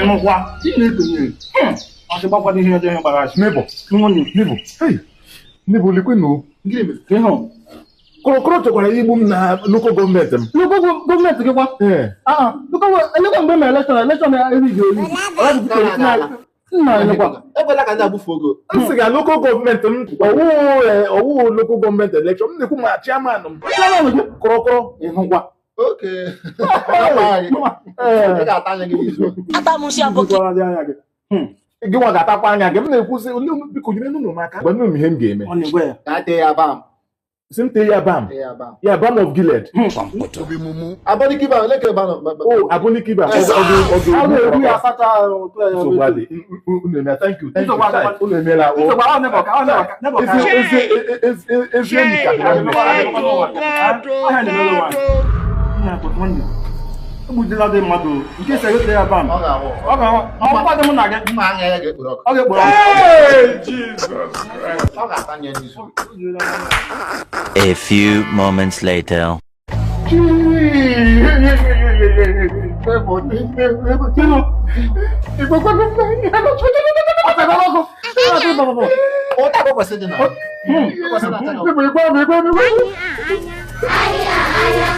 Ịnụkwa Chineke nyere. Ọsị gbakwado ihe ọjọọ ihe gbara asị. Neighbor, Nwanne. Neighbor, hey, neighbor, lekwenụ. Gịnị mere? Ka ịhụ. Kọrọkọrọ chọkwara igbu m na local government m. Local government gị kwa. Ee. Ah, local elekwa mgbe ma election election erighị eri. Nna elekwa. Ekwela ka ndị agbufu ogo. M sị ga local government m ọwụ ọwụ local government election m na-ekwu ma chairman m. Chairman gị. Kọrọkọrọ. Ịhụkwa. Oke. Ị ga-ata anya gị n'izu a. Atamusi aboki. Ịhụkwara dị anya gị. Gị nwa ga-atakwa anya gị. M na-ekwu sị ole unu biko nyere unu m aka. Gwa nnu m ihe m ga-eme. Ọ na-egwe ya. Ka tee ya bam. Sị m tee ya bam. Tee ya bam. Ya bam of Gilead. Abọ́díkì bá lẹ́kẹ̀ẹ́ bá nọ. Oh, Aboniki ba. Ọ Ọ ga-egbu ya asacha. Nsogbu adị. Unu emela, thank you, thank you. Nsogbu adị. Unu emela. O. Nsogbu ahụ nebọ ka ọ nebọ ka nebọ ka. Ezi ezi ezi ezi enyi ka nwanne. Egbujila dị mmadụ nke si egote ya bam. Ọ ga-ahụ. Ọ ga ọkwa dị mụ na gị. Mma anya ya ga-ekporo ọkụ. Ọ ga-ekporo ọkụ. Ọ ga-ata anya n'izu. A few moments later. Ụta ka o kwesịrị dị na. O kwesịrị na-ata gị ọkụ. Anya, anya.